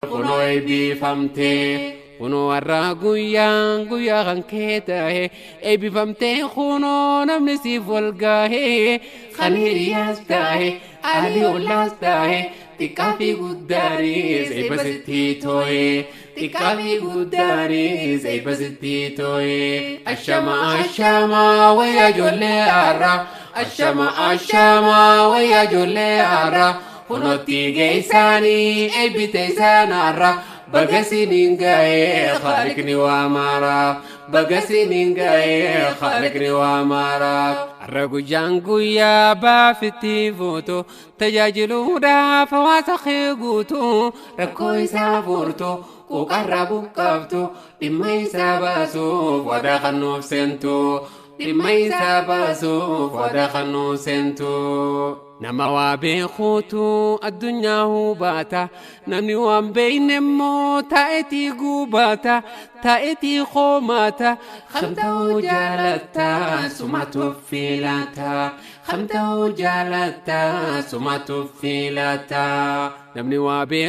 Kunoo eebbifamtee kunoo har'a guyyaan guyyaa kan kee ta'e eebbifamtee kunoo namni siif wal gahe kan hiriyaas ta'e alii ollaas ta'e xiqqaa fi guddaanis eebba sitti too'e xiqqaa fi guddaanis eebba sitti too'e. Ashama ashama wayyaa ijoollee har'a ashama ashama wayyaa ijoollee har'a. Kunootti geessanii eebbite isaan har'a baga siniin ga'ee khaliqni waa maara baga siniin ga'ee khaliqni waa maara. Har'a guyyaan guyyaa baafitti fuutu tajaajiluudhaaf hawaasa kee guutu rakkoo isaa furtu quuqarraa buqqaaftu dhimma isaa baasuuf wadaa kan nuuf seentu dhimma isaa baasuuf wadaa kan nuuf seentu. Nama waa beekuutu addunyaa hubaata namni waan beekne immoo taa'eetii gubaata taa'eetii hoomaata kamta'uu jaalatta sumatu filata kamta'uu jaalatta sumatu filata namni waa beeku.